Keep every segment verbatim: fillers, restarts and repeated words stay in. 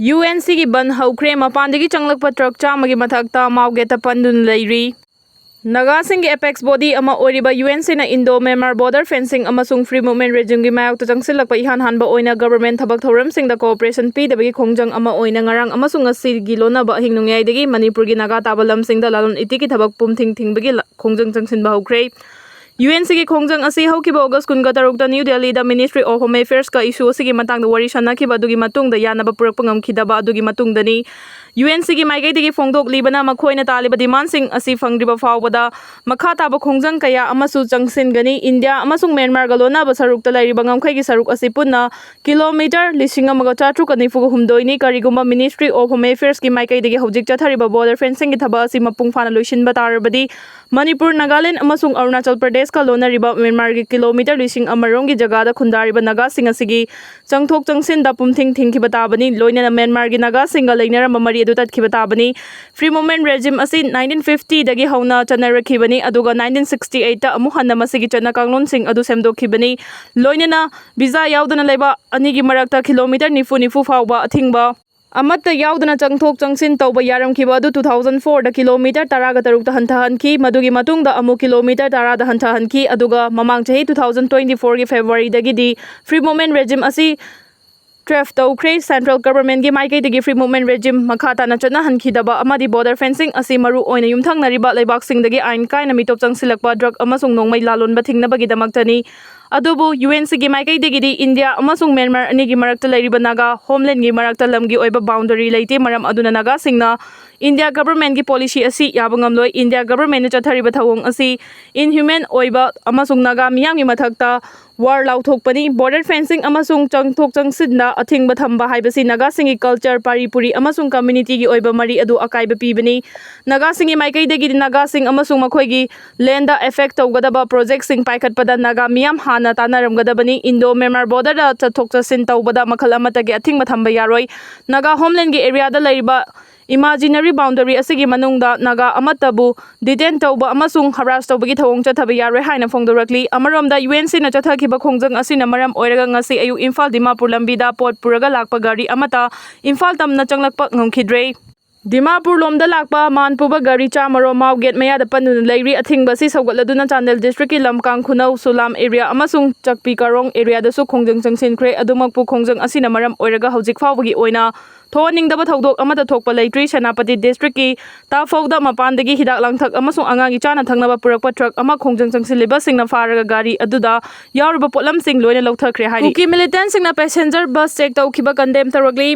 UNCꯒꯤ ꯕꯟ ꯍꯧꯈ꯭ꯔꯦ꯫ ꯃꯄꯥꯟꯗꯒꯤ ꯆꯪꯂꯛꯄ ꯇ꯭ꯔꯛ ꯆꯥꯝꯃꯒꯤ ꯃꯊꯛꯇ ꯃꯥꯎ ꯒꯦꯠꯇ ꯄꯟꯗꯨꯅ ꯂꯩꯔꯤ꯫ ꯅꯥꯒꯥꯁꯤꯡꯒꯤ ꯑꯦꯄꯦꯛꯁ ꯕꯣꯗꯤ ꯑꯃ ꯑꯣꯏꯔꯤꯕ UNCꯅ ꯏꯟꯗꯣ ꯃ꯭ꯌꯥꯟꯃꯥꯔ ꯕꯣꯔꯗꯔ ꯐꯦꯟꯁꯤꯡ ꯑꯃꯁꯨꯡ ꯐ꯭ꯔꯤ ꯃꯨꯚꯃꯦꯟ ꯔꯦꯖꯤꯝꯒꯤ ꯃꯥꯌꯣꯛꯇ ꯆꯪꯁꯤꯜꯂꯛꯄ ꯏꯍꯥꯟ ꯍꯥꯟꯕ ꯑꯣꯏꯅ ꯒꯚꯔꯟꯃꯦꯟꯠ ꯊꯕꯛ ꯊꯧꯔꯝꯁꯤꯡꯗ ꯀꯣꯑꯣꯄꯔꯦꯁꯟ ꯄꯤꯗꯕꯒꯤ ꯈꯣꯡꯖꯪ ꯑꯃ ꯑꯣꯏꯅ ꯉꯔꯥꯡ ꯑꯃꯁꯨꯡ ꯉꯁꯤꯒꯤ ꯂꯣꯟꯅꯕ ꯑꯍꯤꯡ ꯅꯣꯡꯌꯥꯏꯗꯒꯤ ꯃꯅꯤꯄꯨꯔꯒꯤ ꯅꯥꯒꯥ ꯇꯥꯕ ꯂꯝꯁꯤꯡꯗ ꯂꯂꯣꯟ ꯏꯇꯤꯛꯀꯤ ꯊꯕꯛ ꯄꯨꯝꯊꯤꯡ ꯊꯤꯡꯕꯒꯤ ꯂ-, ꯈꯣꯡꯖꯪ ꯆꯪꯁꯤꯟꯕ ꯍꯧꯈ꯭ꯔꯦ꯫ UNCꯒꯤ ꯈꯣꯡꯖꯪ ꯑꯁꯤ ꯍꯧꯈꯤꯕ August ꯀꯨꯟꯒ ꯇꯔꯨꯛꯇ New Delhiꯗ Ministry of Home Affairsꯀ issue ꯑꯁꯤꯒꯤ ꯃꯇꯥꯡꯗ ꯋꯥꯔꯤ ꯁꯥꯟꯅꯈꯤꯕ ꯑꯗꯨꯒꯤ ꯃꯇꯨꯡꯗ ꯌꯥꯅꯕ ꯄꯨꯔꯛꯄ ꯉꯝꯈꯤꯗꯕ ꯑꯗꯨꯒꯤ ꯃꯇꯨꯡꯗꯅꯤ꯫ UNCꯒꯤ ꯃꯥꯏꯀꯩꯗꯒꯤ ꯐꯣꯡꯗꯣꯛꯂꯤꯕꯅ ꯃꯈꯣꯏꯅ ꯇꯥꯜꯂꯤꯕ demandꯁꯤꯡ ꯑꯁꯤ ꯐꯪꯗ꯭ꯔꯤꯕ ꯐꯥꯎꯕꯗ ꯃꯈꯥ ꯇꯥꯕ ꯈꯣꯡꯖꯪ ꯀꯌꯥ ꯑꯃꯁꯨ ꯆꯪꯁꯤꯟꯒꯅꯤ꯫ ꯏꯟꯗꯤꯌꯥ ꯑꯃꯁꯨꯡ ꯃ꯭ꯌꯥꯟꯃꯥꯔꯒ ꯂꯣꯟꯅꯕ ꯁꯔꯨꯛꯇ ꯂꯩꯔꯤꯕ ꯉꯝꯈꯩꯒꯤ ꯁꯔꯨꯛ ꯑꯁꯤ ꯄꯨꯟꯅ ꯀꯤꯂꯣꯃꯤꯇꯔ ꯂꯤꯁꯤꯡ ꯑꯃꯒ ꯆꯥꯇ꯭ꯔꯨꯛꯀ ꯅꯤꯐꯨꯒ ꯍꯨꯝꯗꯣꯏꯅꯤ꯫ ꯀꯔꯤꯒꯨꯝꯕ Ministry of Home Affairsꯀꯤ ꯃꯥꯏꯀꯩꯗꯒꯤ ꯍꯧꯖꯤꯛ ꯆꯠꯊꯔꯤꯕ ꯕꯣꯔꯗꯔ ꯐꯦꯟꯁꯤꯡꯒꯤ ꯊꯕꯛ ꯑꯁꯤ ꯃꯄꯨꯡ ꯐꯥꯅ ꯂꯣꯏꯁꯤꯟꯕ ꯇꯥꯔꯕꯗꯤ, ꯃꯅꯤꯄꯨꯔ, ꯅꯥꯒꯥꯂꯦꯟ ꯑꯃꯁꯨꯡ ꯑꯔꯨꯅꯥꯆꯜ ꯄ꯭ꯔꯗꯦꯁꯀ ꯂꯣꯟꯅꯔꯤꯕ ꯃ꯭ꯌꯥꯟꯃꯥꯔꯒꯤ ꯀꯤꯂꯣꯃꯤꯇꯔ ꯂꯤꯁꯤꯡ ꯑꯃꯔꯣꯝꯒꯤ ꯖꯒꯥꯗ ꯈꯨꯟꯗꯥꯔꯤꯕ ꯅꯥꯒꯥꯁꯤꯡ ꯑꯁꯤꯒꯤ ꯆꯪꯊꯣꯛ ꯆꯪꯁꯤꯟꯗ ꯄꯨꯝꯊꯤꯡ ꯊꯤꯡꯈꯤꯕ ꯇꯥꯕꯅꯤ꯫ ꯂꯣꯏꯅꯅ ꯃ꯭ꯌꯥꯟꯃꯥꯔꯒꯤ ꯅꯥꯒꯥꯁꯤꯡꯒ ꯂꯩꯅꯔꯝꯕ ꯃꯔꯤ ꯑꯗꯨ ꯇꯠꯈꯤꯕ ꯇꯥꯕꯅꯤ꯫ Free Movement Regime ꯑꯁꯤ nineteen fiftyꯗꯒꯤ ꯍꯧꯅ ꯆꯠꯅꯔꯛꯈꯤꯕꯅꯤ, ꯑꯗꯨꯒ nineteen sixty eightꯇ ꯑꯃꯨꯛ ꯍꯟꯅ ꯃꯁꯤꯒꯤ ꯆꯠꯅ ꯀꯥꯡꯂꯣꯟꯁꯤꯡ ꯑꯗꯨ ꯁꯦꯝꯗꯣꯛꯈꯤꯕꯅꯤ꯫ ꯂꯣꯏꯅꯅ visa ꯌꯥꯎꯗꯅ ꯂꯩꯕꯥꯛ ꯑꯅꯤꯒꯤ ꯃꯔꯛꯇ ꯀꯤꯂꯣꯃꯤꯇꯔ ꯅꯤꯐꯨ ꯅꯤꯐꯨ ꯐꯥꯎꯕ ꯑꯊꯤꯡꯕ ꯑꯃꯠꯇ ꯌꯥꯎꯗꯅ ꯆꯪꯊꯣꯛ ꯆꯪꯁꯤꯟ ꯇꯧꯕ ꯌꯥꯔꯝꯈꯤꯕ ꯑꯗꯨ two thousand fourꯗ ꯀꯤꯂꯣꯃꯤꯇꯔ ꯇꯔꯥꯒ ꯇꯔꯨꯛꯇ ꯍꯟꯊꯍꯟꯈꯤ꯫ ꯃꯗꯨꯒꯤ ꯃꯇꯨꯡꯗ ꯑꯃꯨꯛ ꯀꯤꯂꯣꯃꯤꯇꯔ ꯇꯔꯥꯗ ꯍꯟꯊꯍꯟꯈꯤ꯫ ꯑꯗꯨꯒ ꯃꯃꯥꯡ ꯆꯍꯤ two thousand twenty fourꯒꯤ Februaryꯗꯒꯤꯗꯤ Free Movement Regime ꯑꯁꯤ draft ꯇꯧꯈ꯭ꯔꯦ꯫ Central Governmentꯀꯤ ꯃꯥꯏꯀꯩꯗꯒꯤ Free Movement Regime ꯃꯈꯥ ꯇꯥꯅ ꯆꯠꯅꯍꯟꯈꯤꯗꯕ ꯑꯃꯗꯤ ꯕꯣꯔꯗꯔ ꯐꯦꯟꯁꯤꯡ ꯑꯁꯤ ꯃꯔꯨ ꯑꯣꯏꯅ ꯌꯨꯝꯊꯪꯅꯔꯤꯕ ꯂꯩꯕꯥꯛꯁꯤꯡꯗꯒꯤ ꯑꯥꯏꯟ ꯀꯥꯏꯅ ꯃꯤꯇꯣꯞ ꯆꯪꯁꯤꯜꯂꯛꯄ, ꯗ꯭ꯔꯒ ꯑꯃꯁꯨꯡ ꯅꯣꯡꯃꯩ ꯂꯥꯂꯣꯟꯕ ꯊꯤꯡꯅꯕꯒꯤꯗꯃꯛꯇꯅꯤ꯫ ꯑꯗꯨꯕꯨ UNCꯒꯤ ꯃꯥꯏꯀꯩꯗꯒꯤꯗꯤ ꯏꯟꯗꯤꯌꯥ ꯑꯃꯁꯨꯡ ꯃ꯭ꯌꯥꯟꯃꯥꯔ ꯑꯅꯤꯒꯤ ꯃꯔꯛꯇ ꯂꯩꯔꯤꯕ ꯅꯥꯒꯥ ꯍꯣꯝꯂꯦꯟꯒꯤ ꯃꯔꯛꯇ ꯂꯝꯒꯤ ꯑꯣꯏꯕ boundary ꯂꯩꯇꯦ꯫ ꯃꯔꯝ ꯑꯗꯨꯅ ꯅꯥꯒꯥꯁꯤꯡꯅ ꯏꯟꯗꯤꯌꯥ ꯒꯚꯔꯟꯃꯦꯟꯠꯀꯤ ꯄꯣꯂꯤꯁꯤ ꯑꯁꯤ ꯌꯥꯕ ꯉꯝꯂꯣꯏ꯫ ꯏꯟꯗꯤꯌꯥ ꯒꯚꯔꯟꯃꯦꯟꯠꯅ ꯆꯠꯊꯔꯤꯕ ꯊꯧꯑꯣꯡ ꯑꯁꯤ inhuman ꯑꯣꯏꯕ ꯑꯃꯁꯨꯡ ꯅꯥꯒꯥ ꯃꯤꯌꯥꯝꯒꯤ ꯃꯊꯛꯇ war ꯂꯥꯎꯊꯣꯛꯄꯅꯤ꯫ Border fencing ꯑꯃꯁꯨꯡ ꯆꯪꯊꯣꯛ ꯆꯪꯁꯤꯟꯗ ꯑꯊꯤꯡꯕ ꯊꯝꯕ ꯍꯥꯏꯕꯁꯤ ꯅꯥꯒꯥꯁꯤꯡꯒꯤ culture, ꯄꯥꯔꯤ ꯄꯨꯔꯤ ꯑꯃꯁꯨꯡ communityꯒꯤ ꯑꯣꯏꯕ ꯃꯔꯤ ꯑꯗꯨ ꯑꯀꯥꯏꯕ ꯄꯤꯕꯅꯤ꯫ ꯅꯥꯒꯥꯁꯤꯡꯒꯤ ꯃꯥꯏꯀꯩꯗꯒꯤꯗꯤ ꯅꯥꯒꯥꯁꯤꯡ ꯑꯃꯁꯨꯡ ꯃꯈꯣꯏꯒꯤ landꯗ affect ꯇꯧꯒꯗꯕ projectꯁꯤꯡ ꯄꯥꯏꯈꯠꯄꯗ ꯅꯥꯒꯥ ꯃꯤꯌꯥꯝ ꯍꯥꯟꯅ ꯅ ꯇꯥꯟꯅꯔꯝꯒꯗꯕꯅꯤ꯫ ꯏꯟꯗꯣ ꯃ꯭ꯌꯥꯟꯃꯥꯔ ꯕꯣꯔꯗꯔꯗ ꯆꯠꯊꯣꯛ ꯆꯠꯁꯤꯟ ꯇꯧꯕꯗ ꯃꯈꯜ ꯑꯃꯠꯇꯒꯤ ꯑꯊꯤꯡꯕ ꯊꯝꯕ ꯌꯥꯔꯣꯏ꯫ ꯅꯥꯒꯥ ꯍꯣꯝꯂꯦꯟꯒꯤ ꯑꯦꯔꯤꯌꯥꯗ ꯂꯩꯔꯤꯕ ꯏꯃꯥꯖꯤꯅꯔꯤ ꯕꯥꯎꯟꯗꯔꯤ ꯑꯁꯤꯒꯤ ꯃꯅꯨꯡꯗ ꯅꯥꯒꯥ ꯑꯃꯠꯇꯕꯨ ꯗꯤꯇꯦꯟ ꯇꯧꯕ ꯑꯃꯁꯨꯡ ꯍꯔꯥꯁ ꯇꯧꯕꯒꯤ ꯊꯧꯑꯣꯡ ꯆꯠꯊꯕ ꯌꯥꯔꯣꯏ ꯍꯥꯏꯅ ꯐꯣꯡꯗꯣꯔꯛꯂꯤ꯫ ꯑꯃꯔꯣꯝꯗ, ꯌꯨ ꯑꯦꯟ ꯁꯤꯅ ꯆꯠꯊꯈꯤꯕ ꯈꯣꯡꯖꯪ ꯑꯁꯤꯅ ꯃꯔꯝ ꯑꯣꯏꯔꯒ ꯉꯁꯤ ꯑꯌꯨꯛ ꯏꯝꯐꯥꯜ ꯗꯤꯃꯥꯄꯨꯔ ꯂꯝꯕꯤꯗ ꯄꯣꯠ ꯄꯨꯔꯒ ꯂꯥꯛꯄ ꯒꯥꯔꯤ ꯑꯃꯠꯇ ꯏꯝꯐꯥꯜ ꯇꯝꯅ ꯆꯪꯂꯛꯄ ꯉꯝꯈꯤꯗ꯭ꯔꯦ꯫ ꯗꯤꯃꯥꯄꯨꯔ ꯂꯣꯝꯗ ꯂꯥꯛꯄ ꯃꯥꯟ ꯄꯨꯕ ꯒꯥꯔꯤ ꯆꯥꯃꯔꯣꯝ ꯃꯥꯎ ꯒꯦꯠ ꯃꯌꯥꯗ ꯄꯟꯗꯨꯅ ꯂꯩꯔꯤ꯫ ꯑꯊꯤꯡꯕ ꯑꯁꯤ ꯁꯧꯒꯠꯂꯗꯨꯅ ꯆꯥꯟꯗꯦꯜ ꯗꯤꯁꯇ꯭ꯔꯤꯛꯀꯤ ꯂꯝꯀꯥꯡ ꯈꯨꯅꯧ, ꯁꯨꯂꯥꯝ ꯑꯦꯔꯤꯌꯥ ꯑꯃꯁꯨꯡ ꯆꯛꯄꯤ ꯀꯥꯔꯣꯡ ꯑꯦꯔꯤꯌꯥꯗꯁꯨ ꯈꯣꯡꯖꯪ ꯆꯪꯁꯤꯟꯈ꯭ꯔꯦ꯫ ꯑꯗꯨꯃꯛꯄꯨ ꯈꯣꯡꯖꯪ ꯑꯁꯤꯅ ꯃꯔꯝ ꯑꯣꯏꯔꯒ ꯍꯧꯖꯤꯛ ꯐꯥꯎꯕꯒꯤ ꯑꯣꯏꯅ ꯊꯣꯛꯍꯟꯅꯤꯡꯗꯕ ꯊꯧꯗꯣꯛ ꯑꯃꯠꯇ ꯊꯣꯛꯄ ꯂꯩꯇ꯭ꯔꯤ꯫ ꯁꯦꯅꯥꯄꯇꯤ ꯗꯤꯁꯇ꯭ꯔꯤꯛꯀꯤ ꯇꯥꯐꯧꯗ ꯃꯄꯥꯟꯗꯒꯤ ꯍꯤꯗꯥꯛ ꯂꯥꯡꯊꯛ ꯑꯃꯁꯨꯡ ꯑꯉꯥꯡꯒꯤ ꯆꯥꯅ ꯊꯛꯅꯕ ꯄꯨꯔꯛꯄ ꯇ꯭ꯔꯛ ꯑꯃ ꯈꯣꯡꯖꯪ ꯆꯪꯁꯤꯜꯂꯤꯕꯁꯤꯡꯅ ꯐꯥꯔꯒ ꯒꯥꯔꯤ ꯑꯗꯨꯗ ꯌꯥꯎꯔꯤꯕ ꯄꯣꯠꯂꯝꯁꯤꯡ ꯂꯣꯏꯅ ꯂꯧꯊꯈ꯭ꯔꯦ ꯍꯥꯏꯔꯤ꯫ ꯀꯨꯀꯤ ꯃꯤꯂꯤꯇꯦꯟꯁꯤꯡꯅ ꯄꯦꯁꯦꯟꯖꯔ ꯕꯁ ꯆꯦꯛ ꯇꯧꯈꯤꯕ ꯀꯟꯗꯦꯝ ꯇꯧꯔꯛꯂꯤ꯫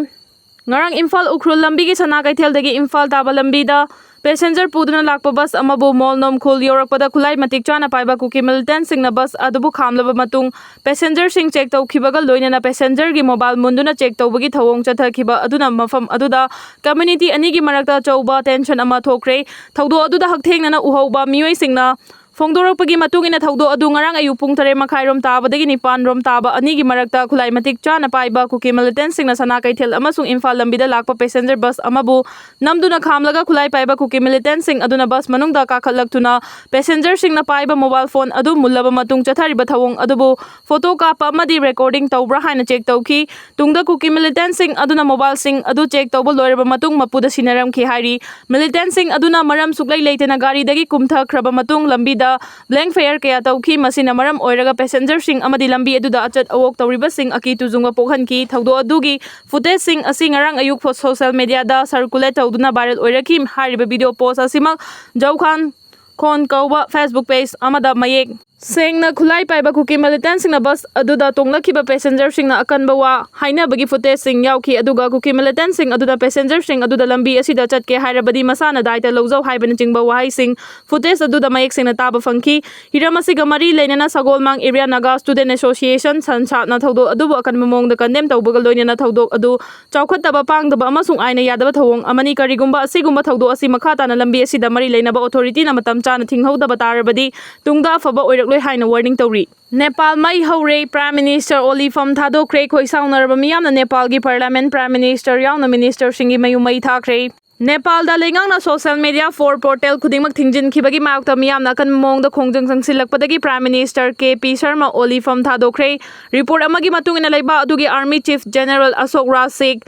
ꯉꯔꯥꯡ ꯏꯝꯐꯥꯜ ꯎꯈ꯭ꯔꯨꯜ ꯂꯝꯕꯤꯒꯤ ꯁꯅꯥ ꯀꯩꯊꯦꯜꯗꯒꯤ ꯏꯝꯐꯥꯜ ꯇꯥꯕ ꯂꯝꯕꯤꯗ ꯄꯦꯁꯦꯟꯖꯔ ꯄꯨꯗꯨꯅ ꯂꯥꯛꯄ ꯕꯁ ꯑꯃꯕꯨ ꯃꯣꯜ ꯅꯣꯝꯈꯨꯜ ꯌꯧꯔꯛꯄꯗ ꯈꯨꯠꯂꯥꯏ ꯃꯇꯤꯛ ꯆꯥꯅ ꯄꯥꯏꯕ ꯀꯨꯀꯤ ꯃꯤꯂꯤꯇꯦꯟꯁꯤꯡꯅ ꯕꯁ ꯑꯗꯨꯕꯨ ꯈꯥꯝꯂꯕ ꯃꯇꯨꯡ ꯄꯦꯁꯦꯟꯖꯔꯁꯤꯡ ꯆꯦꯛ ꯇꯧꯈꯤꯕꯒ ꯂꯣꯏꯅꯅ ꯄꯦꯁꯦꯟꯖꯔꯒꯤ ꯃꯣꯕꯥꯏꯜ ꯃꯨꯟꯗꯨꯅ ꯆꯦꯛ ꯇꯧꯕꯒꯤ ꯊꯧꯑꯣꯡ ꯆꯠꯊꯈꯤꯕ ꯑꯗꯨꯅ ꯃꯐꯝ ꯑꯗꯨꯗ ꯀꯝꯃ꯭ꯌꯨꯅꯤꯇꯤ ꯑꯅꯤꯒꯤ ꯃꯔꯛꯇ ꯑꯆꯧꯕ ꯇꯦꯟꯁꯟ ꯑꯃ ꯊꯣꯛꯈ꯭ꯔꯦ꯫ ꯊꯧꯗꯣꯛ ꯑꯗꯨꯗ ꯍꯛꯊꯦꯡꯅꯅ ꯎꯍꯧꯕ ꯃꯤꯑꯣꯏꯁꯤꯡꯅ ꯐꯣꯡꯗꯣꯔꯛꯄꯒꯤ ꯃꯇꯨꯡ ꯏꯟꯅ ꯊꯧꯗꯣꯛ ꯑꯗꯨ ꯉꯔꯥꯡ ꯑꯌꯨꯛ ꯄꯨꯡ ꯇꯔꯦꯠ ꯃꯈꯥꯏꯔꯣꯝ ꯇꯥꯕꯗꯒꯤ ꯅꯤꯄꯥꯟ ꯔꯣꯝ ꯇꯥꯕ ꯑꯅꯤꯒꯤ ꯃꯔꯛꯇ ꯈꯨꯠꯂꯥꯏ ꯃꯇꯤꯛ ꯆꯥꯅ ꯄꯥꯏꯕ ꯀꯨꯀꯤ ꯃꯤꯂꯤꯇꯦꯟꯁꯤꯡꯅ ꯁꯅꯥ ꯀꯩꯊꯦꯜ ꯑꯃꯁꯨꯡ ꯏꯝꯐꯥꯜ ꯂꯝꯕꯤꯗ ꯂꯥꯛꯄ ꯄꯦꯁꯦꯟꯖꯔ ꯕꯁ ꯑꯃꯕꯨ ꯅꯝꯗꯨꯅ ꯈꯥꯝꯂꯒ ꯈꯨꯠꯂꯥꯏ ꯄꯥꯏꯕ ꯀꯨꯀꯤ ꯃꯤꯂꯤꯇꯦꯟꯁꯤꯡ ꯑꯗꯨꯅ ꯕꯁ ꯃꯅꯨꯡꯗ ꯀꯥꯈꯠꯂꯛꯇꯨꯅ ꯄꯦꯁꯦꯟꯖꯔꯁꯤꯡꯅ ꯄꯥꯏꯕ ꯃꯣꯕꯥꯏꯜ ꯐꯣꯟ ꯑꯗꯨ ꯃꯨꯜꯂꯕ ꯃꯇꯨꯡ ꯆꯠꯊꯔꯤꯕ ꯊꯧꯑꯣꯡ ꯑꯗꯨꯕꯨ ꯐꯣꯇꯣ ꯀꯥꯞꯄ ꯑꯃꯗꯤ ꯔꯦꯀꯣꯔꯗꯤꯡ ꯇꯧꯕ꯭ꯔꯥ ꯍꯥꯏꯅ ꯆꯦꯛ ꯇꯧꯈꯤ꯫ ꯇꯨꯡꯗ ꯀꯨꯀꯤ ꯃꯤꯂꯤꯇꯦꯟꯁꯤꯡ ꯑꯗꯨꯅ ꯃꯣꯕꯥꯏꯜꯁꯤꯡ ꯑꯗꯨ ꯆꯦꯛ ꯇꯧꯕ ꯂꯣꯏꯔꯕ ꯃꯇꯨꯡ ꯃꯄꯨꯗ ꯁꯤꯟꯅꯔꯝꯈꯤ ꯍꯥꯏꯔꯤ꯫ ꯃꯤꯂꯤꯇꯦꯟꯁꯤꯡ ꯑꯗꯨꯅ ꯃꯔꯝ ꯁꯨꯛꯂꯩ ꯂꯩꯇꯅ ꯒꯥꯔꯤꯗꯒꯤ ꯀꯨꯝꯊꯈ꯭ꯔꯕ ꯃꯇꯨꯡ ꯂꯝꯕꯤꯗ ꯕ꯭ꯂꯦꯡ ꯐꯌꯔ ꯀꯌꯥ ꯇꯧꯈꯤ꯫ ꯃꯁꯤꯅ ꯃꯔꯝ ꯑꯣꯏꯔꯒ ꯄꯦꯁꯦꯟꯖꯔꯁꯤꯡ ꯑꯃꯗꯤ ꯂꯝꯕꯤ ꯑꯗꯨꯗ ꯑꯆꯠ ꯑꯋꯣꯛ ꯇꯧꯔꯤꯕꯁꯤꯡ ꯑꯀꯤ ꯇꯨꯖꯨꯡꯕ ꯄꯣꯛꯍꯟꯈꯤ꯫ ꯊꯧꯗꯣꯛ ꯑꯗꯨꯒꯤ ꯐꯨꯇꯦꯖꯁꯤꯡ ꯑꯁꯤ ꯉꯔꯥꯡ ꯑꯌꯨꯛ ꯐꯣ-, ꯁꯣꯁꯦꯜ ꯃꯦꯗꯤꯌꯥꯗ ꯁꯔꯀꯨꯂꯦꯠ ꯇꯧꯗꯨꯅ ꯚꯥꯏꯔꯦꯜ ꯑꯣꯏꯔꯛꯈꯤ꯫ ꯍꯥꯏꯔꯤꯕ ꯚꯤꯗꯤꯑꯣ ꯄꯣꯁ ꯑꯁꯤꯃꯛ ꯖꯧꯈꯥꯟ ꯈꯣꯟ ꯀꯧꯕ ꯐꯦꯁꯕꯨꯛ ꯄꯦꯖ ꯑꯃꯗ ꯃꯌꯦꯛ ꯁꯦꯡꯅ ꯈꯨꯠꯂꯥꯏ ꯄꯥꯏꯕ ꯀꯨꯀꯤ ꯃꯤꯂꯤꯇꯦꯟꯁꯤꯡꯅ ꯕꯁ ꯑꯗꯨꯗ ꯇꯣꯡꯂꯛꯈꯤꯕ ꯄꯦꯁꯦꯟꯖꯔꯁꯤꯡꯅ ꯑꯀꯟꯕ ꯋꯥ ꯍꯥꯏꯅꯕꯒꯤ ꯐꯨꯇꯦꯖꯁꯤꯡ ꯌꯥꯎꯈꯤ, ꯑꯗꯨꯒ ꯀꯨꯀꯤ ꯃꯤꯂꯤꯇꯦꯟꯁꯤꯡ ꯑꯗꯨꯅ ꯄꯦꯁꯦꯟꯖꯔꯁꯤꯡ ꯑꯗꯨꯗ ꯂꯝꯕꯤ ꯑꯁꯤꯗ ꯆꯠꯀꯦ ꯍꯥꯏꯔꯕꯗꯤ ꯃꯁꯥꯅ ꯗꯥꯏꯇ ꯂꯧꯖꯧ ꯍꯥꯏꯕꯅꯆꯤꯡꯕ ꯋꯥꯍꯩꯁꯤꯡ ꯐꯨꯇꯦꯖ ꯑꯗꯨꯗ ꯃꯌꯦꯛ ꯁꯦꯡꯅ ꯇꯥꯕ ꯐꯪꯈꯤ꯫ ꯍꯤꯔꯝ ꯑꯁꯤꯒ ꯃꯔꯤ ꯂꯩꯅꯅ ꯁꯒꯣꯜꯃꯥꯡ ꯑꯦꯔꯤꯌꯥ ꯅꯥꯒꯥ ꯁ꯭ꯇꯨꯗꯦꯟꯠ ꯑꯦꯁꯣꯁꯤꯌꯦꯁꯟ ꯁꯟꯁꯥꯠꯅ ꯊꯧꯗꯣꯛ ꯑꯗꯨꯕꯨ ꯑꯀꯟꯕ ꯃꯑꯣꯡꯗ ꯀꯟꯗꯦꯝ ꯇꯧꯕꯒ ꯂꯣꯏꯅꯅ ꯊꯧꯗꯣꯛ ꯑꯗꯨ ꯆꯥꯎꯈꯠꯇꯕ, ꯄꯥꯡꯗꯕ ꯑꯃꯁꯨꯡ ꯑꯥꯏꯟꯅ ꯌꯥꯗꯕ ꯊꯧꯑꯣꯡ ꯑꯃꯅꯤ꯫ ꯀꯔꯤꯒꯨꯝꯕ ꯑꯁꯤꯒꯨꯝꯕ ꯊꯧꯗꯣꯛ ꯑꯁꯤ ꯃꯈꯥ ꯇꯥꯅ ꯂꯝꯕꯤ ꯑꯁꯤꯗ ꯃꯔꯤ ꯂꯩꯅꯕ ꯑꯣꯊꯣꯔꯤꯇꯤꯅ ꯃꯇꯝ ꯆꯥꯅ ꯊꯤꯡꯍꯧꯗꯕ ꯇꯥꯔꯕꯗꯤ ꯇꯨꯡꯗ ꯑꯐꯕ ꯑꯣꯏꯔꯛ ꯂꯣꯏ ꯍꯥꯏꯅ ꯋꯥꯔꯅꯤꯡ ꯇꯧꯔꯤ꯫ ꯅꯦꯄꯥꯜ ꯃꯩ ꯍꯧꯔꯦ, Prime Minister Oli ꯐꯝ ꯊꯥꯗꯣꯛꯈ꯭ꯔꯦ, ꯈꯣꯏ ꯁꯥꯎꯅꯔꯕ ꯃꯤꯌꯥꯝꯅ ꯅꯦꯄꯥꯜꯒꯤ Parliament, Prime Minister ꯌꯥꯎꯅ Ministerꯁꯤꯡꯒꯤ ꯃꯌꯨꯝ ꯃꯩ ꯊꯥꯈ꯭ꯔꯦ꯫ ꯅꯦꯄꯥꯜꯗ ꯂꯩꯉꯥꯛꯅ social media portal ꯈꯨꯗꯤꯡꯃꯛ ꯊꯤꯡꯖꯤꯟꯈꯤꯕꯒꯤ ꯃꯥꯌꯣꯛꯇ ꯃꯤꯌꯥꯝꯅ ꯑꯀꯟꯕ ꯃꯑꯣꯡꯗ ꯈꯣꯡꯖꯪ ꯆꯪꯁꯤꯜꯂꯛꯄꯗꯒꯤ Prime Minister K P Sharma Oli ꯐꯝ ꯊꯥꯗꯣꯛꯈ꯭ꯔꯦ꯫ Report ꯑꯃꯒꯤ ꯃꯇꯨꯡ ꯏꯟꯅ ꯂꯩꯕꯥꯛ ꯑꯗꯨꯒꯤ Army Chief General Ashok Raj Singh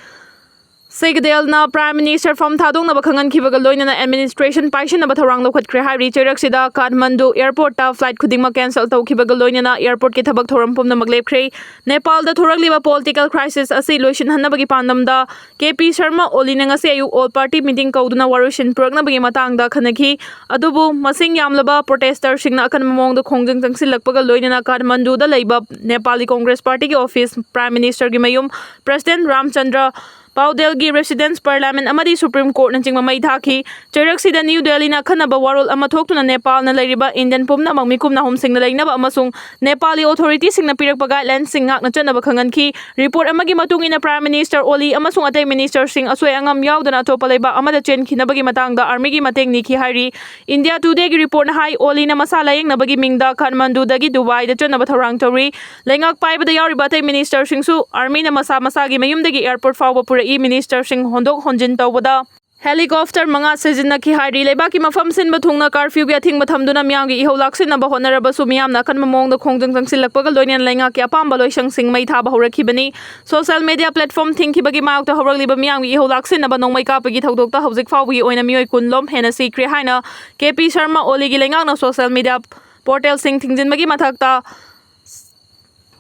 Singhdalꯅ Prime Minister ꯐꯝ ꯊꯥꯗꯣꯛꯅꯕ ꯈꯪꯍꯟꯈꯤꯕꯒ ꯂꯣꯏꯅꯅ administration ꯄꯥꯏꯁꯤꯟꯅꯕ ꯊꯧꯔꯥꯡ ꯂꯧꯈꯠꯈ꯭ꯔꯦ ꯍꯥꯏꯔꯤ꯫ ꯆꯩꯔꯛꯁꯤꯗ Kathmandu airportꯇ flight ꯈꯨꯗꯤꯡꯃꯛ cancel ꯇꯧꯈꯤꯕꯒ ꯂꯣꯏꯅꯅ airportꯀꯤ ꯊꯕꯛ ꯊꯧꯔꯝ ꯄꯨꯝꯅꯃꯛ ꯂꯦꯞꯈ꯭ꯔꯦ꯫ ꯅꯦꯄꯥꯜꯗ ꯊꯣꯔꯛꯂꯤꯕ political crisis ꯑꯁꯤ ꯂꯣꯏꯁꯤꯟꯍꯟꯅꯕꯒꯤ ꯄꯥꯟꯗꯝꯗ K P Sharma Oliꯅ ꯉꯁꯤ ꯑꯌꯨꯛ all party meeting ꯀꯧꯗꯨꯅ ꯋꯥꯔꯣꯏꯁꯤꯟ ꯄꯨꯔꯛꯅꯕꯒꯤ ꯃꯇꯥꯡꯗ ꯈꯟꯅꯈꯤ꯫ ꯑꯗꯨꯕꯨ ꯃꯁꯤꯡ ꯌꯥꯝꯂꯕ protesterꯁꯤꯡꯅ ꯑꯀꯟꯕ ꯃꯑꯣꯡꯗ ꯈꯣꯡꯖꯪ ꯆꯪꯁꯤꯜꯂꯛꯄꯒ ꯂꯣꯏꯅꯅ Kathmanduꯗ ꯂꯩꯕ Nepali Congress Partyꯒꯤ office, Prime Ministerꯒꯤ ꯃꯌꯨꯝ, President Ramchandra Paudalꯒꯤ residence, Parliament ꯑꯃꯗꯤ Supreme Courtꯅꯆꯤꯡꯕ ꯃꯩ ꯊꯥꯈꯤ꯫ ꯆꯩꯔꯛꯁꯤꯗ New Delhiꯅ ꯑꯈꯟꯅꯕ ꯋꯥꯔꯣꯜ ꯑꯃ ꯊꯣꯛꯇꯨꯅ ꯅꯦꯄꯥꯜꯅ ꯂꯩꯔꯤꯕ Indian ꯄꯨꯝꯅꯃꯛ ꯃꯤꯈꯨꯝ ꯅꯥꯍꯨꯝꯁꯤꯡꯅ ꯂꯩꯅꯕ ꯑꯃꯁꯨꯡ Nepali authorityꯁꯤꯡꯅ ꯄꯤꯔꯛꯄ guidelineꯁꯤꯡ ꯉꯥꯛꯅ ꯆꯠꯅꯕ ꯈꯪꯍꯟꯈꯤ꯫ Report ꯑꯃꯒꯤ ꯃꯇꯨꯡ ꯏꯟꯅ Prime Minister Oli ꯑꯃꯁꯨꯡ ꯑꯇꯩ ministerꯁꯤꯡ ꯑꯁꯣꯏ ꯑꯉꯥꯝ ꯌꯥꯎꯗꯅ ꯑꯇꯣꯞꯄ ꯂꯩꯕꯥꯛ ꯑꯃꯗ ꯆꯦꯟꯈꯤꯅꯕꯒꯤ ꯃꯇꯥꯡꯗ armyꯒꯤ ꯃꯇꯦꯡ ꯅꯤꯈꯤ ꯍꯥꯏꯔꯤ꯫ India Todayꯒꯤ reportꯅ ꯍꯥꯏ, Oliꯅ ꯃꯁꯥ ꯂꯥꯌꯦꯡꯅꯕꯒꯤ ꯃꯤꯡꯗ Kathmanduꯗꯒꯤ Dubaiꯗ ꯆꯠꯅꯕ ꯊꯧꯔꯥꯡ ꯇꯧꯔꯤ꯫ ꯂꯩꯉꯥꯛ ꯄꯥꯏꯕꯗ ꯌꯥꯎꯔꯤꯕ ꯑꯇꯩ ministerꯁꯤꯡꯁꯨ armyꯅ ꯃꯁꯥ ꯃꯁꯥꯒꯤ ꯃꯌꯨꯝꯗꯒꯤ airport ꯐꯥꯎꯕ ꯄꯨꯔꯛꯏ꯫ Ministerꯁꯤꯡ ꯍꯣꯟꯗꯣꯛ ꯍꯣꯟꯖꯤꯟ ꯇꯧꯕꯗ helicopter ꯃꯉꯥ ꯁꯤꯖꯤꯟꯅꯈꯤ ꯍꯥꯏꯔꯤ꯫ ꯂꯩꯕꯥꯛꯀꯤ ꯃꯐꯝ ꯁꯤꯟꯕ ꯊꯨꯡꯅ curfewꯒꯤ ꯑꯊꯤꯡꯕ ꯊꯝꯗꯨꯅ ꯃꯤꯌꯥꯝꯒꯤ ꯏꯍꯧ ꯂꯥꯛꯁꯤꯟꯅꯕ ꯍꯣꯠꯅꯔꯕꯁꯨ, ꯃꯤꯌꯥꯝꯅ ꯑꯀꯟꯕ ꯃꯑꯣꯡꯗ ꯈꯣꯡꯖꯪ ꯆꯪꯁꯤꯜꯂꯛꯄꯒ ꯂꯣꯏꯅꯅ ꯂꯩꯉꯥꯛꯀꯤ ꯑꯄꯥꯝꯕ ꯂꯣꯏꯁꯪꯁꯤꯡ ꯃꯩ ꯊꯥꯕ ꯍꯧꯔꯛꯈꯤꯕꯅꯤ꯫ Social media platform ꯊꯤꯡꯈꯤꯕꯒꯤ ꯃꯥꯌꯣꯛꯇ ꯍꯧꯔꯛꯂꯤꯕ ꯃꯤꯌꯥꯝꯒꯤ ꯏꯍꯧ ꯂꯥꯛꯁꯤꯟꯅꯕ ꯅꯣꯡꯃꯩ ꯀꯥꯞꯄꯒꯤ ꯊꯧꯗꯣꯛꯇ ꯍꯧꯖꯤꯛ ꯐꯥꯎꯕꯒꯤ ꯑꯣꯏꯅ ꯃꯤꯑꯣꯏ ꯀꯨꯟ ꯂꯣꯝ ꯍꯦꯟꯅ ꯁꯤꯈ꯭ꯔꯦ ꯍꯥꯏꯅ K P Sharma Oliꯒꯤ ꯂꯩꯉꯥꯛꯅ social media portalꯁꯤꯡ ꯊꯤꯡꯖꯤꯟꯕꯒꯤ ꯃꯊꯛꯇ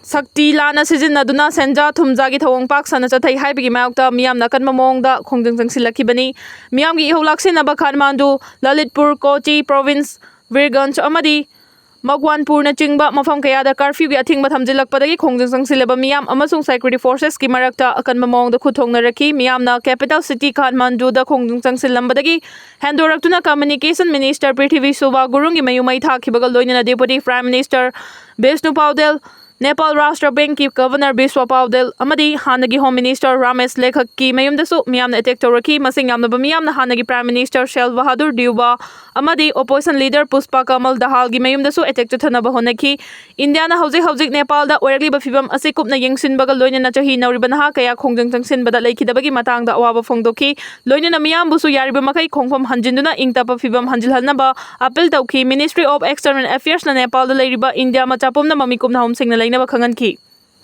ꯁꯛꯇꯤ ꯂꯥꯟꯅ ꯁꯤꯖꯤꯟꯅꯗꯨꯅ ꯁꯦꯟꯖꯥ ꯊꯨꯝꯖꯥꯒꯤ ꯊꯧꯑꯣꯡ ꯄꯥꯛ ꯁꯟꯅ ꯆꯠꯊꯩ ꯍꯥꯏꯕꯒꯤ ꯃꯥꯌꯣꯛꯇ ꯃꯤꯌꯥꯝꯅ ꯑꯀꯟꯕ ꯃꯑꯣꯡꯗ ꯈꯣꯡꯖꯪ ꯆꯪꯁꯤꯜꯂꯛꯈꯤꯕꯅꯤ꯫ ꯃꯤꯌꯥꯝꯒꯤ ꯏꯍꯧ ꯂꯥꯛꯁꯤꯟꯅꯕ ꯈꯥꯟꯃꯥꯟꯗꯨ, ꯂꯂꯤꯠꯄꯨꯔ, ꯀꯣꯆꯤ province, ꯕꯤꯔꯒꯟꯖ ꯑꯃꯗꯤ ꯃꯒ꯭ꯋꯥꯟꯄꯨꯔꯅꯆꯤꯡꯕ ꯃꯐꯝ ꯀꯌꯥꯗ curfewꯒꯤ ꯑꯊꯤꯡꯕ ꯊꯝꯖꯤꯜꯂꯛꯄꯗꯒꯤ ꯈꯣꯡꯖꯪ ꯆꯪꯁꯤꯜꯂꯕ ꯃꯤꯌꯥꯝ ꯑꯃꯁꯨꯡ security forcesꯀꯤ ꯃꯔꯛꯇ ꯑꯀꯟꯕ ꯃꯑꯣꯡꯗ ꯈꯨꯠ ꯊꯣꯡꯅꯔꯛꯈꯤ꯫ ꯃꯤꯌꯥꯝꯅ capital city ꯈꯥꯟꯃꯥꯟꯗꯨꯗ ꯈꯣꯡꯖꯪ ꯆꯪꯁꯤꯜꯂꯝꯕꯗꯒꯤ ꯍꯦꯟꯗꯣꯔꯛꯇꯨꯅ Communication Minister ꯄ꯭ꯔꯤꯊꯤꯕꯤ ꯁꯨꯕꯥ ꯒꯨꯔꯨꯡꯒꯤ ꯃꯌꯨꯝ ꯃꯩ ꯊꯥꯈꯤꯕꯒ ꯂꯣꯏꯅꯅ Deputy Prime Minister Bishnu ꯄꯥꯎꯗꯦꯜ, Nepal Rashtra ꯕꯦꯡꯛꯀꯤ ꯒꯚꯔꯅꯔ ꯕꯤꯁ꯭ꯋ ꯄꯥꯎꯗꯦꯜ ꯑꯃꯗꯤ ꯍꯥꯟꯅꯒꯤ ꯍꯣꯝ ꯃꯤꯅꯤꯁꯇꯔ ꯔꯥꯃꯦꯁ ꯂꯦꯈꯛꯀꯤ ꯃꯌꯨꯝꯗꯁꯨ ꯃꯤꯌꯥꯝꯅ ꯑꯦꯇꯦꯛ ꯇꯧꯔꯛꯈꯤ꯫ ꯃꯁꯤꯡ ꯌꯥꯝꯂꯕ ꯃꯤꯌꯥꯝꯅ ꯍꯥꯟꯅꯒꯤ ꯄ꯭ꯔꯥꯏꯝ ꯃꯤꯅꯤꯁꯇꯔ ꯁꯦꯜ ꯕꯍꯥꯗꯨꯔ ꯗꯤꯎꯕꯥ ꯑꯃꯗꯤ ꯑꯣꯄꯣꯖꯤꯁꯟ ꯂꯤꯗꯔ ꯄꯨꯁꯄ ꯀꯃꯜ ꯗꯍꯥꯜꯒꯤ ꯃꯌꯨꯝꯗꯁꯨ ꯑꯦꯇꯦꯛ ꯆꯠꯊꯅꯕ ꯍꯣꯠꯅꯈꯤ꯫ ꯏꯟꯗꯤꯌꯥꯅ ꯍꯧꯖꯤꯛ ꯍꯧꯖꯤꯛ ꯅꯦꯄꯥꯜꯗ ꯑꯣꯏꯔꯛꯂꯤꯕ ꯐꯤꯕꯝ ꯑꯁꯤ ꯀꯨꯞꯅ ꯌꯦꯡꯁꯤꯟꯕꯒ ꯂꯣꯏꯅꯅ ꯆꯍꯤ ꯅꯧꯔꯤꯕ ꯅꯍꯥ ꯀꯌꯥ ꯈꯣꯡꯖꯪ ꯆꯪꯁꯤꯟꯕꯗ ꯂꯩꯈꯤꯗꯕꯒꯤ ꯃꯇꯥꯡꯗ ꯑꯋꯥꯕ ꯐꯣꯡꯗꯣꯛꯈꯤ꯫ ꯂꯣꯏꯅꯅ ꯃꯤꯌꯥꯝꯕꯨꯁꯨ ꯌꯥꯔꯤꯕ ꯃꯈꯩ ꯈꯣꯡꯐꯝ ꯍꯟꯖꯤꯟꯗꯨꯅ ꯏꯪ ꯇꯞꯄ ꯐꯤꯕꯝ ꯍꯟꯖꯤꯜꯍꯟꯅꯕ ꯑꯄꯤꯜ ꯇꯧꯈꯤ꯫ Ministry of External Affairsꯅ ꯅꯦꯄꯥꯜꯗ ꯂꯩꯔꯤꯕ ꯏꯟꯗꯤꯌꯥ ꯃꯆꯥ ꯄꯨꯝꯅꯃꯛ ꯃꯤꯀꯨꯞꯅ ꯍꯣꯝꯁꯤꯡꯅ ꯂꯩꯅꯕ ꯈꯪꯍꯟꯈꯤ꯫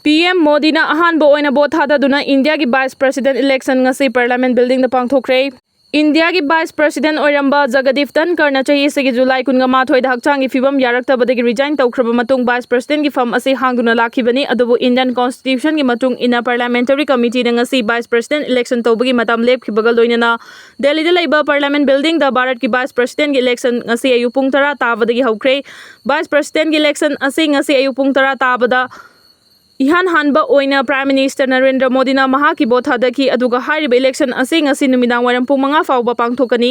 ꯄꯤ ꯑꯦꯝ ꯃꯣꯗꯤꯅ ꯑꯍꯥꯟꯕ ꯑꯣꯏꯅ ꯚꯣꯠ ꯊꯥꯗꯗꯨꯅ ꯏꯟꯗꯤꯌꯥꯒꯤ ꯚꯥꯏꯁ ꯄ꯭ꯔꯦꯁꯤꯗꯦꯟꯠ ꯏꯂꯦꯛꯁꯟ ꯉꯁꯤ ꯄꯥꯔꯂꯤꯌꯥꯃꯦꯟꯠ ꯕꯤꯜꯗꯤꯡꯗ ꯄꯥꯡꯊꯣꯛꯈ꯭ꯔꯦ꯫ ꯏꯟꯗꯤꯌꯥꯒꯤ ꯚꯥꯏꯁ ꯄ꯭ꯔꯦꯁꯤꯗꯦꯟꯠ ꯑꯣꯏꯔꯝꯕ ꯖꯒꯗꯤꯞ ꯙꯟꯀꯔꯅ ꯆꯍꯤ ꯑꯁꯤꯒꯤ ꯖꯨꯂꯥꯏ ꯀꯨꯟꯃꯥꯊꯣꯏꯗ ꯍꯛꯆꯥꯡꯒꯤ ꯐꯤꯕꯝ ꯌꯥꯔꯛꯇꯕꯗꯒꯤ ꯔꯤꯖꯥꯏꯟ ꯇꯧꯈ꯭ꯔꯕ ꯃꯇꯨꯡ ꯚꯥꯏꯁ ꯄ꯭ꯔꯦꯁꯤꯗꯦꯟꯠꯀꯤ ꯐꯝ ꯑꯁꯤ ꯍꯥꯡꯗꯨꯅ ꯂꯥꯛꯈꯤꯕꯅꯤ꯫ ꯑꯗꯨꯕꯨ ꯏꯟꯗꯤꯌꯟ ꯀꯣꯟꯁꯇꯤꯇ꯭ꯌꯨꯁꯟꯒꯤ ꯃꯇꯨꯡ ꯏꯟꯅ ꯄꯥꯔꯂꯤꯌꯥꯃꯦꯟꯇꯔꯤ ꯀꯃꯤꯇꯤꯅ ꯉꯁꯤ ꯚꯥꯏꯁ ꯄ꯭ꯔꯦꯁꯤꯗꯦꯟꯠ ꯏꯂꯦꯛꯁꯟ ꯇꯧꯕꯒꯤ ꯃꯇꯝ ꯂꯦꯞꯈꯤꯕꯒ ꯂꯣꯏꯅꯅ ꯗꯦꯜꯂꯤꯗ ꯂꯩꯕ ꯄꯥꯔꯂꯤꯌꯥꯃꯦꯟꯠ ꯕꯤꯜꯗꯤꯡꯗ ꯚꯥꯔꯠꯀꯤ ꯚꯥꯏꯁ ꯄ꯭ꯔꯦꯁꯤꯗꯦꯟꯠꯀꯤ ꯏꯂꯦꯛꯁꯟ ꯉꯁꯤ ꯑꯌꯨꯛ ꯄꯨꯡ ꯇꯔꯥ ꯇꯥꯕꯗꯒꯤ ꯍꯧꯈ꯭ꯔꯦ꯫ ꯚꯥꯏꯁ ꯄ꯭ꯔꯦꯁꯤꯗꯦꯟꯠꯀꯤ ꯏꯂꯦꯛꯁꯟ ꯑꯁꯤ ꯉꯁꯤ ꯑꯌꯨꯛ ꯄꯨꯡ ꯇꯔꯥ ꯇꯥꯕꯗ ꯏꯍꯥꯟ ꯍꯥꯟꯕ ꯑꯣꯏꯅ ꯄ꯭ꯔꯥꯏꯝ ꯃꯤꯅꯤꯁꯇꯔ ꯅꯔꯦꯟꯗ꯭ꯔ ꯃꯣꯗꯤꯅ ꯃꯍꯥꯛꯀꯤ ꯚꯣꯠ ꯊꯥꯗꯈꯤ꯫ ꯑꯗꯨꯒ ꯍꯥꯏꯔꯤꯕ ꯏꯂꯦꯛꯁꯟ ꯑꯁꯤ ꯉꯁꯤ ꯅꯨꯃꯤꯗꯥꯡ ꯋꯥꯏꯔꯝ ꯄꯨꯡ ꯃꯉꯥ ꯐꯥꯎꯕ ꯄꯥꯡꯊꯣꯛꯀꯅꯤ꯫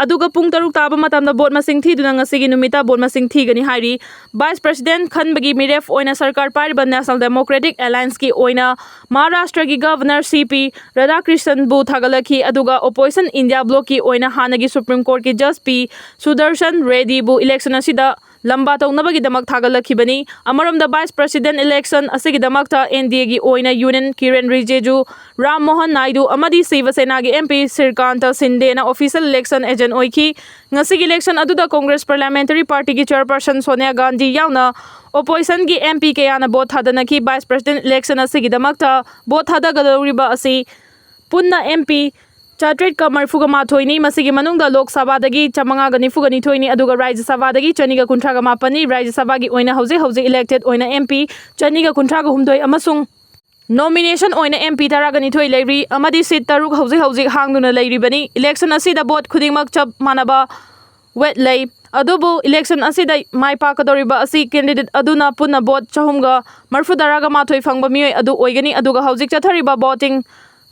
ꯑꯗꯨꯒ ꯄꯨꯡ ꯇꯔꯨꯛ ꯇꯥꯕ ꯃꯇꯝꯗ ꯚꯣꯠ ꯃꯁꯤꯡ ꯊꯤꯗꯨꯅ ꯉꯁꯤꯒꯤ ꯅꯨꯃꯤꯠꯇ ꯚꯣꯠ ꯃꯁꯤꯡ ꯊꯤꯒꯅꯤ ꯍꯥꯏꯔꯤ꯫ ꯚꯥꯏꯁ ꯄ꯭ꯔꯦꯁꯤꯗꯦꯟꯠ ꯈꯟꯕꯒꯤ ꯃꯤꯔꯦꯞ ꯑꯣꯏꯅ ꯁꯔꯀꯥꯔ ꯄꯥꯏꯔꯤꯕ ꯅꯦꯁꯅꯦꯜ ꯗꯦꯃꯣꯀ꯭ꯔꯦꯇꯤꯛ ꯑꯦꯂꯥꯌꯟꯁꯀꯤ ꯑꯣꯏꯅ ꯃꯍꯥꯔꯥꯁꯇ꯭ꯔꯒꯤ ꯒꯚꯔꯅꯔ ꯁꯤ ꯄꯤ ꯔꯥꯙꯥꯀ꯭ꯔꯤꯁꯟꯕꯨ ꯊꯥꯒꯠꯂꯛꯈꯤ꯫ ꯑꯗꯨꯒ ꯑꯣꯄꯣꯖꯤꯁꯟ ꯏꯟꯗꯤꯌꯥ ꯕ꯭ꯂꯣꯛꯀꯤ ꯑꯣꯏꯅ ꯍꯥꯟꯅꯒꯤ ꯁꯨꯄ꯭ꯔꯤꯝ ꯀꯣꯔꯠꯀꯤ ꯖꯁ ꯄꯤ ꯁꯨꯗꯔꯁꯟ ꯔꯦꯗꯤꯕꯨ ꯏꯂꯦꯛꯁꯟ ꯑꯁꯤꯗ ꯂꯝꯕꯥ ꯇꯧꯅꯕꯒꯤꯗꯃꯛ ꯊꯥꯒꯠꯂꯛꯈꯤꯕꯅꯤ꯫ ꯑꯃꯔꯣꯝꯗ ꯚꯥꯏꯁ ꯄ꯭ꯔꯦꯁꯤꯗꯦꯟꯠ ꯏꯂꯦꯛꯁꯟ ꯑꯁꯤꯒꯤꯗꯃꯛꯇ ꯑꯦꯟ ꯗꯤ ꯑꯦꯒꯤ ꯑꯣꯏꯅ ꯌꯨꯅꯤꯌꯟ ꯀꯤꯔꯦꯟ ꯔꯤꯖꯤꯖꯨ, ꯔꯥꯝ ꯃꯣꯍꯟ ꯅꯥꯏꯗꯨ ꯑꯃꯗꯤ ꯁꯤꯕ ꯁꯦꯅꯥꯒꯤ ꯑꯦꯝ ꯄꯤ ꯁ꯭ꯔꯤꯀꯥꯟꯇ ꯁꯤꯟꯗꯦꯅ ꯑꯣꯐꯤꯁꯤꯌꯦꯜ ꯏꯂꯦꯛꯁꯟ ꯑꯦꯖꯦꯟꯠ ꯑꯣꯏꯈꯤ꯫ ꯉꯁꯤꯒꯤ ꯏꯂꯦꯛꯁꯟ ꯑꯗꯨꯗ ꯀꯣꯡꯒ꯭ꯔꯦꯁ ꯄꯥꯔꯂꯤꯌꯥꯃꯦꯟꯇꯔꯤ ꯄꯥꯔꯇꯤꯒꯤ ꯆꯦꯌꯔꯄꯔꯁꯟ ꯁꯣꯅꯤꯌꯥ ꯒꯥꯟꯙꯤ ꯌꯥꯎꯅ ꯑꯣꯄꯣꯖꯤꯁꯟꯒꯤ ꯑꯦꯝ ꯄꯤ ꯀꯌꯥꯅ ꯚꯣꯠ ꯊꯥꯗꯅꯈꯤ꯫ ꯚꯥꯏꯁ ꯄ꯭ꯔꯦꯁꯤꯗꯦꯟꯠ ꯏꯂꯦꯛꯁꯟ ꯑꯁꯤꯒꯤꯗꯃꯛꯇ ꯚꯣꯠ ꯊꯥꯗꯒꯗꯧꯔꯤꯕ ꯑꯁꯤ ꯄꯨꯟꯅ ꯑꯦꯝ ꯄꯤ ꯆꯥꯇ꯭ꯔꯦꯠꯀ ꯃꯔꯤꯐꯨꯒ ꯃꯥꯊꯣꯏꯅꯤ꯫ ꯃꯁꯤꯒꯤ ꯃꯅꯨꯡꯗ ꯂꯣꯛ ꯁꯚꯥꯗꯒꯤ ꯆꯥꯃꯉꯥꯒ ꯅꯤꯐꯨꯒ ꯅꯤꯊꯣꯏꯅꯤ, ꯑꯗꯨꯒ ꯔꯥꯖ꯭ꯌ ꯁꯚꯥꯗꯒꯤ ꯆꯅꯤꯒ ꯀꯨꯟꯊ꯭ꯔꯥꯒ ꯃꯥꯄꯟꯅꯤ꯫ ꯔꯥꯖ꯭ꯌ ꯁꯚꯥꯒꯤ ꯑꯣꯏꯅ ꯍꯧꯖꯤꯛ ꯍꯧꯖꯤꯛ ꯏꯂꯦꯛꯇꯦꯗ ꯑꯣꯏꯅ ꯑꯦꯝ ꯄꯤ ꯆꯅꯤꯒ ꯀꯨꯟꯊ꯭ꯔꯥꯒ ꯍꯨꯝꯗꯣꯏ ꯑꯃꯁꯨꯡ ꯅꯣꯃꯤꯅꯦꯁꯟ ꯑꯣꯏꯅ ꯑꯦꯝ ꯄꯤ ꯇꯔꯥꯒ ꯅꯤꯊꯣꯏ ꯂꯩꯔꯤ ꯑꯃꯗꯤ ꯁꯤꯠ ꯇꯔꯨꯛ ꯍꯧꯖꯤꯛ ꯍꯧꯖꯤꯛ ꯍꯥꯡꯗꯨꯅ ꯂꯩꯔꯤꯕꯅꯤ꯫ ꯏꯂꯦꯛꯁꯟ ꯑꯁꯤꯗ ꯚꯣꯠ ꯈꯨꯗꯤꯡꯃꯛ ꯆꯞ ꯃꯥꯟꯅꯕ ꯋꯦꯠ ꯂꯩ꯫ ꯑꯗꯨꯕꯨ ꯏꯂꯦꯛꯁꯟ ꯑꯁꯤꯗ ꯃꯥꯏ ꯄꯥꯛꯀꯗꯧꯔꯤꯕ ꯑꯁꯤ ꯀꯦꯟꯗꯤꯗꯦꯠ ꯑꯗꯨꯅ ꯄꯨꯟꯅ ꯚꯣꯠ ꯆꯍꯨꯝꯒ ꯃꯔꯤꯐꯨ ꯇꯔꯥꯒ ꯃꯥꯊꯣꯏ ꯐꯪꯕ ꯃꯤꯑꯣꯏ ꯑꯗꯨ ꯑꯣꯏꯒꯅꯤ꯫ ꯑꯗꯨꯒ ꯍꯧꯖꯤꯛ ꯆꯠꯊꯔꯤꯕ ꯚꯣꯇꯤꯡ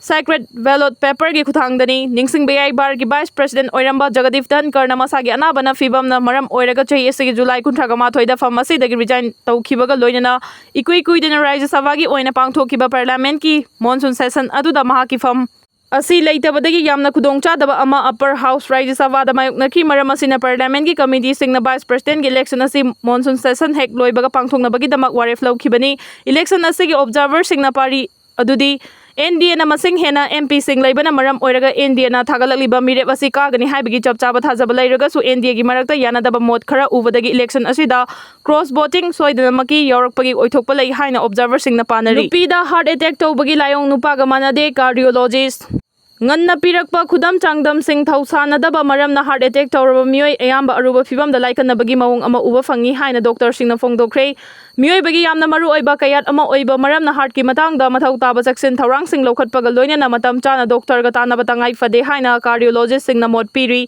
secret ballot paperꯒꯤ ꯈꯨꯠꯊꯥꯡꯗꯅꯤ꯫ ꯅꯤꯡꯁꯤꯡꯕ ꯌꯥꯏ, ꯕꯥꯔꯒꯤ vice president ꯑꯣꯏꯔꯝꯕ ꯖꯒꯗꯤꯞ ꯙꯟꯀꯔꯅ ꯃꯁꯥꯒꯤ ꯑꯅꯥꯕꯅ ꯐꯤꯕꯝꯅ ꯃꯔꯝ ꯑꯣꯏꯔꯒ ꯆꯍꯤ ꯑꯁꯤꯒꯤ ꯖꯨꯂꯥꯏ ꯀꯨꯟꯊ꯭ꯔꯥ ꯃꯥꯊꯣꯏꯗ ꯐꯝ ꯑꯁꯤꯗꯒꯤ resign ꯇꯧꯈꯤꯕꯒ ꯂꯣꯏꯅꯅ ꯏꯀꯨꯏ ꯀꯨꯏꯗꯅ ꯔꯥꯖ꯭ꯌ ꯁꯚꯥꯒꯤ ꯑꯣꯏꯅ ꯄꯥꯡꯊꯣꯛꯈꯤꯕ parliamentꯀꯤ monsoon session ꯑꯗꯨꯗ ꯃꯍꯥꯛꯀꯤ ꯐꯝ ꯑꯁꯤ ꯂꯩꯇꯕꯗꯒꯤ ꯌꯥꯝꯅ ꯈꯨꯗꯣꯡꯆꯥꯗꯕ ꯑꯃ Upper House ꯔꯥꯖ꯭ꯌ ꯁꯚꯥꯗ ꯃꯥꯌꯣꯛꯅꯈꯤ꯫ ꯃꯔꯝ ꯑꯁꯤꯅ parliamentꯀꯤ committeeꯁꯤꯡꯅ vice presidentꯀꯤ election ꯑꯁꯤ monsoon session ꯍꯦꯛ ꯂꯣꯏꯕꯒ ꯄꯥꯡꯊꯣꯛꯅꯕꯒꯤꯗꯃꯛ ꯋꯥꯔꯦꯞ ꯂꯧꯈꯤꯕꯅꯤ꯫ Election ꯑꯁꯤꯒꯤ observerꯁꯤꯡꯅ ꯄꯥꯔꯤ ꯑꯗꯨꯗꯤ NDAꯅ ꯃꯁꯤꯡ ꯍꯦꯟꯅ MPꯁꯤꯡ ꯂꯩꯕꯅ ꯃꯔꯝ ꯑꯣꯏꯔꯒ NDAꯅ ꯊꯥꯒꯠꯂꯛꯂꯤꯕ ꯃꯤꯔꯦꯞ ꯑꯁꯤ ꯀꯥꯒꯅꯤ ꯍꯥꯏꯕꯒꯤ ꯆꯞ ꯆꯥꯕ ꯊꯥꯖꯕ ꯂꯩꯔꯒꯁꯨ NDAꯒꯤ ꯃꯔꯛꯇ ꯌꯥꯅꯗꯕ ꯃꯣꯠ ꯈꯔ ꯎꯕꯗꯒꯤ election ꯑꯁꯤꯗ cross voting ꯁꯣꯏꯗꯅꯃꯛꯀꯤ ꯌꯥꯎꯔꯛꯄꯒꯤ ꯑꯣꯏꯊꯣꯛꯄ ꯂꯩ ꯍꯥꯏꯅ observerꯁꯤꯡꯅ ꯄꯥꯅꯔꯤ꯫ ꯅꯨꯄꯤꯗ heart attack ꯇꯧꯕꯒꯤ ꯂꯥꯏꯑꯣꯡ ꯅꯨꯄꯥꯒ ꯃꯥꯟꯅꯗꯦ, cardiologist꯫ ꯉꯟꯅ ꯄꯤꯔꯛꯄ ꯈꯨꯗꯝ ꯆꯥꯡꯗꯝꯁꯤꯡ ꯊꯧꯁꯥꯅꯗꯕ ꯃꯔꯝꯅ heart attack ꯇꯧꯔꯕ ꯃꯤꯑꯣꯏ ꯑꯌꯥꯝꯕ ꯑꯔꯨꯕ ꯐꯤꯚꯝꯗ ꯂꯥꯏꯀꯠꯅꯕꯒꯤ ꯃꯑꯣꯡ ꯑꯃ ꯎꯕ ꯐꯪꯏ ꯍꯥꯏꯅ doctorꯁꯤꯡꯅ ꯐꯣꯡꯗꯣꯛꯈ꯭ꯔꯦ꯫ ꯃꯤꯑꯣꯏꯕꯒꯤ ꯌꯥꯝꯅ ꯃꯔꯨꯑꯣꯏꯕ ꯀꯌꯥꯠ ꯑꯃ ꯑꯣꯏꯕ ꯃꯔꯝꯅ heartꯀꯤ ꯃꯇꯥꯡꯗ ꯃꯊꯧ ꯇꯥꯕ ꯆꯦꯛꯁꯤꯟ ꯊꯧꯔꯥꯡꯁꯤꯡ ꯂꯧꯈꯠꯄꯒ ꯂꯣꯏꯅꯅ ꯃꯇꯝ ꯆꯥꯅ doctorꯒ ꯇꯥꯟꯅꯕ ꯇꯉꯥꯏ ꯐꯗꯦ ꯍꯥꯏꯅ cardiologistꯁꯤꯡꯅ ꯃꯣꯠ ꯄꯤꯔꯤ꯫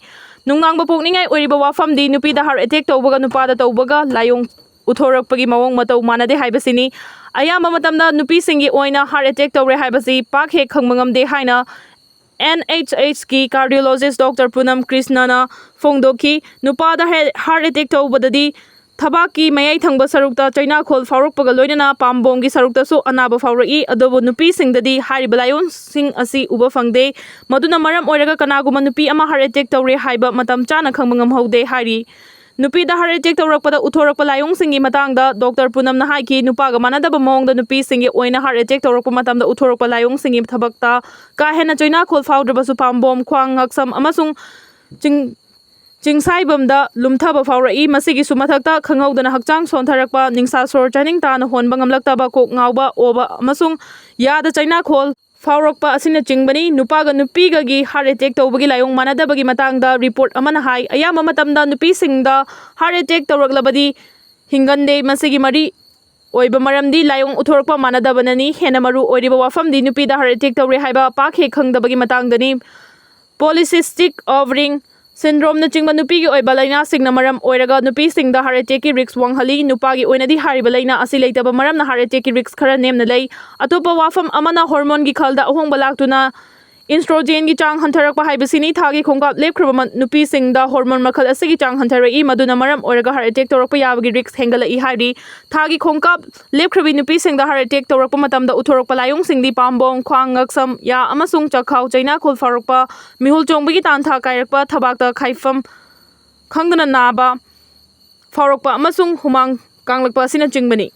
ꯅꯨꯡꯅꯥꯡꯕ ꯄꯣꯛꯅꯤꯡꯉꯥꯏ ꯑꯣꯏꯔꯤꯕ ꯋꯥꯐꯝꯗꯤ ꯅꯨꯄꯤꯗ heart attack ꯇꯧꯕꯒ ꯅꯨꯄꯥꯗ ꯇꯧꯕꯒ ꯂꯥꯏꯑꯣꯡ ꯎꯠꯊꯣꯔꯛꯄꯒꯤ ꯃꯑꯣꯡ ꯃꯇꯧ ꯃꯥꯟꯅꯗꯦ ꯍꯥꯏꯕꯁꯤꯅꯤ꯫ ꯑꯌꯥꯝꯕ ꯃꯇꯝꯗ ꯅꯨꯄꯤꯁꯤꯡꯒꯤ ꯑꯣꯏꯅ heart attack ꯇꯧꯔꯦ ꯍꯥꯏꯕꯁꯤ ꯄꯥꯛ ꯍꯦꯛ ꯈꯪꯕ ꯉꯝꯗꯦ ꯍꯥꯏꯅ NHSꯀꯤ cardiologist doctor ꯄꯨꯅꯝ ꯀ꯭ꯔꯤꯁꯅꯅ ꯐꯣꯡꯗꯣꯛꯈꯤ꯫ ꯅꯨꯄꯥꯗ ꯍꯦ-, heart attack ꯇꯧꯕꯗꯗꯤ ꯊꯕꯥꯛꯀꯤ ꯃꯌꯥꯏ ꯊꯪꯕ ꯁꯔꯨꯛꯇ ꯆꯩꯅꯥꯈꯣꯜ ꯐꯥꯎꯔꯛꯄꯒ ꯂꯣꯏꯅꯅ ꯄꯥꯝꯕꯣꯝꯒꯤ ꯁꯔꯨꯛꯇꯁꯨ ꯑꯅꯥꯕ ꯐꯥꯎꯔꯛꯏ꯫ ꯑꯗꯨꯕꯨ ꯅꯨꯄꯤꯁꯤꯡꯗꯗꯤ ꯍꯥꯏꯔꯤꯕ ꯂꯥꯏꯑꯣꯡꯁꯤꯡ ꯑꯁꯤ ꯎꯕ ꯐꯪꯗꯦ꯫ ꯃꯗꯨꯅ ꯃꯔꯝ ꯑꯣꯏꯔꯒ ꯀꯅꯥꯒꯨꯝꯕ ꯅꯨꯄꯤ ꯑꯃ heart attack ꯇꯧꯔꯦ ꯍꯥꯏꯕ ꯃꯇꯝ ꯆꯥꯅ ꯈꯪꯕ ꯉꯝꯍꯧꯗꯦ ꯍꯥꯏꯔꯤ꯫ ꯅꯨꯄꯤꯗ heart attack ꯇꯧꯔꯛꯄꯗ ꯎꯠꯊꯣꯔꯛꯄ ꯂꯥꯏꯑꯣꯡꯁꯤꯡꯒꯤ ꯃꯇꯥꯡꯗ doctor ꯄꯨꯅꯝꯅ ꯍꯥꯏꯈꯤ, ꯅꯨꯄꯥꯒ ꯃꯥꯟꯅꯗꯕ ꯃꯑꯣꯡꯗ ꯅꯨꯄꯤꯁꯤꯡꯒꯤ ꯑꯣꯏꯅ heart attack ꯇꯧꯔꯛꯄ ꯃꯇꯝꯗ ꯎꯠꯊꯣꯔꯛꯄ ꯂꯥꯏꯑꯣꯡꯁꯤꯡꯒꯤ ꯊꯕꯛꯇ ꯀꯥ ꯍꯦꯟꯅ ꯆꯩꯅꯥꯈꯣꯜ ꯐꯥꯎꯗ꯭ꯔꯕꯁꯨ ꯄꯥꯝꯕꯣꯝ, ꯈ꯭ꯋꯥꯡ, ꯉꯛꯁꯝ ꯑꯃꯁꯨꯡ ꯆꯤꯡ-, ꯆꯤꯡꯁꯥꯏꯕꯝꯗ ꯂꯨꯝꯊꯕ ꯐꯥꯎꯔꯛꯏ꯫ ꯃꯁꯤꯒꯤꯁꯨ ꯃꯊꯛꯇ ꯈꯪꯍꯧꯗꯅ ꯍꯛꯆꯥꯡ ꯁꯣꯟꯊꯔꯛꯄ, ꯅꯤꯡꯁꯥ ꯁꯣꯔ ꯆꯥꯅꯤꯡ ꯇꯥꯅ ꯍꯣꯟꯕ ꯉꯝꯂꯛꯇꯕ, ꯀꯣꯛ ꯉꯥꯎꯕ, ꯑꯣꯕ ꯑꯃꯁꯨꯡ ꯌꯥꯗ ꯆꯩꯅꯥꯈꯣꯜ ꯐꯥꯎꯔꯛꯄ ꯑꯁꯤꯅꯆꯤꯡꯕꯅꯤ꯫ ꯅꯨꯄꯥꯒ ꯅꯨꯄꯤꯒꯒꯤ heart attack ꯇꯧꯕꯒꯤ ꯂꯥꯏꯑꯣꯡ ꯃꯥꯟꯅꯗꯕꯒꯤ ꯃꯇꯥꯡꯗ report ꯑꯃꯅ ꯍꯥꯏ, ꯑꯌꯥꯝꯕ ꯃꯇꯝꯗ ꯅꯨꯄꯤꯁꯤꯡꯗ heart attack ꯇꯧꯔꯛꯂꯕꯗꯤ ꯍꯤꯡꯒꯟꯗꯦ꯫ ꯃꯁꯤꯒꯤ ꯃꯔꯤ ꯑꯣꯏꯕ ꯃꯔꯝꯗꯤ ꯂꯥꯏꯑꯣꯡ ꯎꯠꯊꯣꯔꯛꯄ ꯃꯥꯟꯅꯗꯕꯅꯅꯤ꯫ ꯍꯦꯟꯅ ꯃꯔꯨ ꯑꯣꯏꯔꯤꯕ ꯋꯥꯐꯝꯗꯤ ꯅꯨꯄꯤꯗ heart attack ꯇꯧꯔꯦ ꯍꯥꯏꯕ ꯄꯥꯛ ꯍꯦꯛ ꯈꯪꯗꯕꯒꯤ ꯃꯇꯥꯡꯗꯅꯤ꯫ Polycystic ovarian syndromeꯅꯆꯤꯡꯕ ꯅꯨꯄꯤꯒꯤ ꯑꯣꯏꯕ ꯂꯥꯏꯅꯥꯁꯤꯡꯅ ꯃꯔꯝ ꯑꯣꯏꯔꯒ ꯅꯨꯄꯤꯁꯤꯡꯗ heart attackꯀꯤ risk ꯋꯥꯡꯍꯜꯂꯤ꯫ ꯅꯨꯄꯥꯒꯤ ꯑꯣꯏꯅꯗꯤ ꯍꯥꯏꯔꯤꯕ ꯂꯥꯏꯅꯥ ꯑꯁꯤ ꯂꯩꯇꯕ ꯃꯔꯝꯅ heart attackꯀꯤ risk ꯈꯔ ꯅꯦꯝꯅ ꯂꯩ꯫ ꯑꯇꯣꯞꯄ ꯋꯥꯐꯝ ꯑꯃꯅ hormoneꯒꯤ ꯈꯜꯗ ꯑꯍꯣꯡꯕ ꯂꯥꯛꯇꯨꯅ estrogenꯒꯤ ꯆꯥꯡ ꯍꯟꯊꯔꯛꯄ ꯍꯥꯏꯕꯁꯤꯅꯤ꯫ ꯊꯥꯒꯤ ꯈꯣꯡꯀꯥꯞ ꯂꯦꯞꯈ꯭ꯔꯕ ꯃ-, ꯅꯨꯄꯤꯁꯤꯡꯗ hormone ꯃꯈꯜ ꯑꯁꯤꯒꯤ ꯆꯥꯡ ꯍꯟꯊꯔꯛꯏ, ꯃꯗꯨꯅ ꯃꯔꯝ ꯑꯣꯏꯔꯒ heart attack ꯇꯧꯔꯛꯄ ꯌꯥꯕꯒꯤ risk ꯍꯦꯟꯒꯠꯂꯛꯏ ꯍꯥꯏꯔꯤ꯫ ꯊꯥꯒꯤ ꯈꯣꯡꯀꯥꯞ ꯂꯦꯞꯈ꯭ꯔꯕꯤ ꯅꯨꯄꯤꯁꯤꯡꯗ heart attack ꯇꯧꯔꯛꯄ ꯃꯇꯝꯗ ꯎꯠꯊꯣꯔꯛꯄ ꯂꯥꯏꯑꯣꯡꯁꯤꯡꯗꯤ ꯄꯥꯝꯕꯣꯝ, ꯈ꯭ꯋꯥꯡ, ꯉꯛꯁꯝ, ꯌꯥ ꯑꯃꯁꯨꯡ ꯆꯈꯥꯎ, ꯆꯩꯅꯥꯈꯣꯜ ꯐꯥꯎꯔꯛꯄ, ꯃꯤꯍꯨꯜ ꯆꯣꯡꯕꯒꯤ ꯇꯥꯟꯊꯥ ꯀꯥꯏꯔꯛꯄ, ꯊꯕꯥꯛꯇ ꯈꯥꯏꯐꯝ ꯈꯪꯗꯅ ꯅꯥꯕ ꯐꯥꯎꯔꯛꯄ ꯑꯃꯁꯨꯡ ꯍꯨꯃꯥꯡ ꯀꯥꯡꯂꯛꯄ ꯑꯁꯤꯅꯆꯤꯡꯕꯅꯤ꯫